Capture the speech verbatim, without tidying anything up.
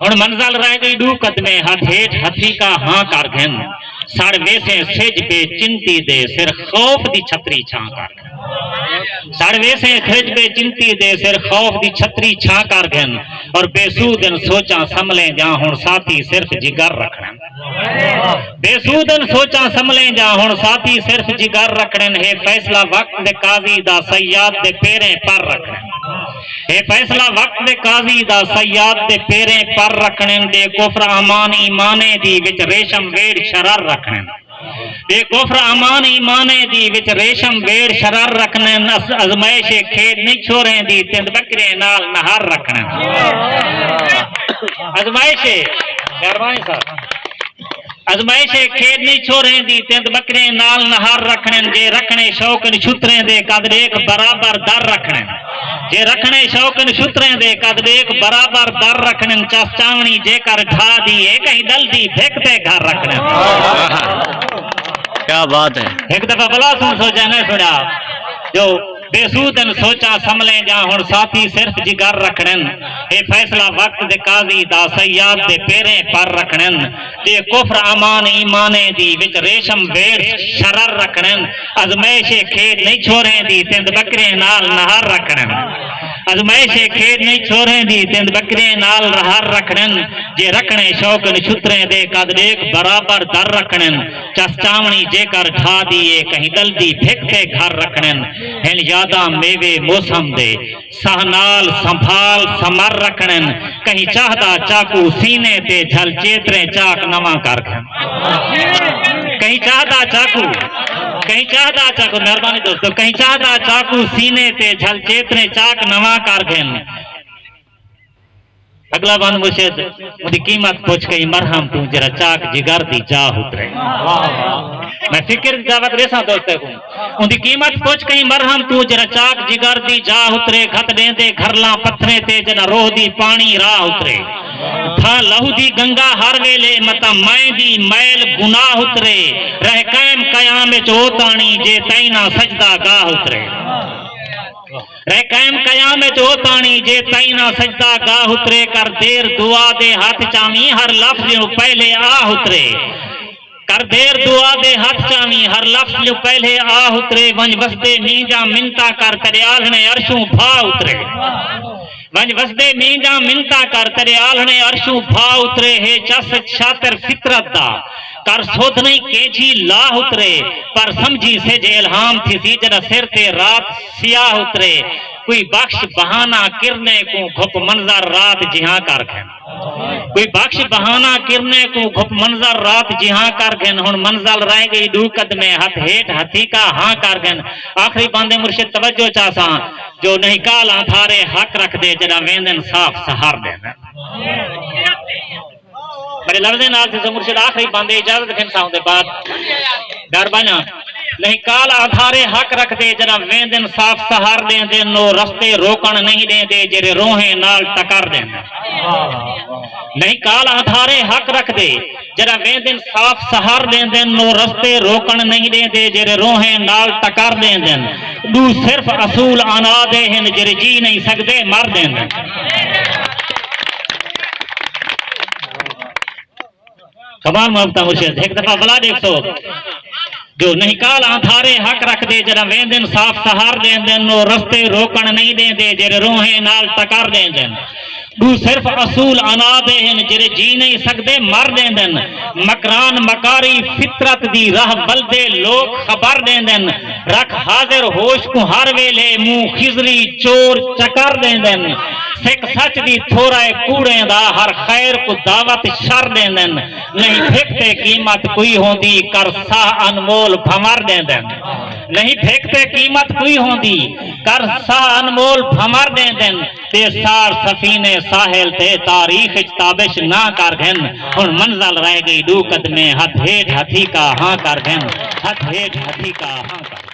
ہݨ منزل رہ ڳئی ݙو قدمیں، ہتھ ہیٹھ ہتھیکا ہاں کر گھن۔ سڑ ویسیں سجھ بے چنتی دے، سر خوف دی چھتری چھاں کر گھن۔ سڑ ویسیں سجھ بے چنتی دے، سر خوف دی چھتری چھاں کر گھن۔ اور بے سود ان سوچاں سملیں جاں، ہݨ ساتھی صرف جگر رکھݨن۔ بے سود ان سوچاں سملیں جاں، ہݨ ساتھی صرف جگر رکھݨن۔ ہے فیصلہ وقت دے قاضی دا، صیاد دے پیریں پر رکھݨن۔ ہے فیصلہ وقت دے قاضی دا، صیاد دے پیریں پر رکھݨن۔ ݙے کفر امان ایمانے دی، وچ ریشم ویڑھ شرر رکھݨن۔ ݙے کفر امان ایمانے دی، وچ ریشم ویڑھ شرر رکھݨن۔ از-، آزمائش کھیݙ نئیں چھوہریں دی، تند ٻکریں نال نہر رکھݨن۔ آزمائش، مہربانی صاحب۔ آزمائش کھیݙ نئیں چھوہریں دی، تند ٻکریں نال نہر رکھݨن۔ جے رکھݨے شوق ان شتریں دے، قد ݙیکھ برابر در رکھݨن۔ جے رکھݨے شوق ان شتریں دے، قد ݙیکھ برابر در رکھݨن۔ چس چاوݨی جیکر ڈھا دی اے، کہیں ݙل دی بھک تے گھر رکھݨن۔ کیا بات ہے۔ ہک دفعہ بلا سݨ سوچا نہ سݨیا جو بے سود ان سوچاں سملیں جاں، ہݨ ساتھی صرف جگر رکھݨن۔ ہے فیصلہ وقت دے قاضی دا، صیاد دے پیریں پر رکھݨن۔ ݙے کفر امان ایمانے دی، وچ ریشم ویڑھ شرر رکھݨن۔ آزمائش کھیݙ نئیں چھوہریں دی، تند ٻکریں نال نہر رکھݨن۔ آزمائش کھیݙ نئیں چھوہریں دی، تند ٻکریں نال نہر رکھݨن۔ جے رکھݨے شوق ان شتریں دے، قد ݙیکھ برابر در رکھݨن۔ چس چاوݨی جیکر ڈھا دی اے، کہیں ݙل دی بھک تے گھر رکھݨن۔ ہن یاداں میوے موسم دے، ساہ نال سنبھال سمر رکھݨن۔ کہیں چاہ دا چاقو سینے تے جھل، چیتریں چاک نواں کر گھن۔ کہیں چاہ دا چاقو، کہیں چاہ دا چاقو، مہربانی دوستو، کہیں چاہ دا چاقو سینے تے جھل، چیتریں چاک نواں کر گھن۔ اڳلا بند مرشد، اوندی قیمت پچھ کہیں مرہم توں، جیڑھا چاک جگر دی جاہ اترے۔ میں فکر دی دعوت ݙیساں دوستاں کوں۔ اوندی قیمت پچھ کہیں مرہم توں، جیڑھا چاک جگر دی جاہ اترے۔ گھت ݙیندے گھرلاں پتھریں تے، جݙاں روہ دی پاݨی راہ اترے۔ تھاں لہو دی گنگا ہر ویلے، متاں مئیں دی میل گناہ اترے۔ رہ قائم قیام اچ او تاݨی، جے تئیں نہ سجدہ گاہ اترے۔ رہ قائم قیام اچ او تاݨی، جے تئیں نہ سجدہ گاہ اترے۔ کر دیر دعا دے ہتھ چاویں، ہر لفظ اچوں پہلے آہ اترے۔ کر دیر دعا دے ہتھ چاویں، ہر لفظ اچوں پہلے آہ اترے۔ ونڄ وسدے مینجاں منتاں کر، تیݙے آلھݨے عرشوں بھا اترے۔ ونڄ وسدے مینجاں منتاں کر، تیݙے آلھݨے عرشوں بھا اترے۔ ہے چس شاطر فطرت دا، کر سودھ نئیں کینجھی لاہ اترے۔ پر سمجھی سجھ الہام تھیسی، جݙاں سر تے رات سیاہ اترے۔ کوئی بخش بہانہ کرنے کوں، گھپ منظر رات جہاں کر گھن۔ کوئی بخش بہانہ کرنے کوں، گھپ منظر رات جہاں کر گھن۔ ہݨ منزل رہ ڳئی ݙو قدمیں، ہتھ ہیٹھ ہتھیکا ہاں کر گھن۔ آخری بند اے مرشد، توجہ چاہساں، جو نئیں کال اندھارے حق رکھدے، جݙاں ویندن صاف سحر ݙیندن۔ بڑے لفظیں نال تھیسو مرشد، آخری بند اے، اجازت گھنساں اوندے بعد۔ مہربانیاں۔ نئیں کال اندھارے حق رکھدے، جݙاں ویندن صاف سحر ݙیندن۔ او رستے روکݨ نئیں ݙیندے، جیڑھے روہیں نال ٹکر ݙیندن۔ نئیں کال اندھارے حق رکھدے، جݙاں ویندن صاف سحر ݙیندن۔ او رستے روکݨ نئیں ݙیندے، جیڑھے روہیں نال ٹکر ݙیندن۔ ݙو صرف اصول انا دے ہن، جیڑھے جی نئیں سڳدے مر ݙیندن۔ کمال محبتاں مرشد، ہک دفعہ بلا ݙیکھسو۔ جو نئیں کال اندھارے حق رکھدے، جݙاں ویندن صاف سحر ݙیندن۔ او رستے روکݨ نئیں ݙیندے، جیڑھے روہیں نال ٹکر ݙیندن۔ ݙو صرف اصول انا دے ہن، جیڑھے جی نئیں سڳدے مر ݙیندن۔ مکران مکاری فطرت دی، راہ ولدے لوک خبر ݙیندن۔ رکھ حاضر ہوش کوں ہر ویلھے، منہ خضری چور چکر ݙیندن۔ سک سچ دی تھورا اے کوڑیں دا، ہر خیر کوں دعوت شر ݙیندن۔ نئیں بھک تے قیمت کوئی ہوندی، کر ساہ انمول بھنور ݙیندن۔ نئیں بھک تے قیمت کوئی ہوندی، کر ساہ انمول بھنور ݙیندن۔ تے سار سفینے ساحل تے، تاریخ اچ تابش نہ کر گھن۔ ہݨ منزل رہ ڳئی ݙو قدمیں، ہتھ ہیٹھ ہتھیکا ہاں کر گھن۔ ہتھ ہیٹھ ہتھیکا ہاں کر گھن۔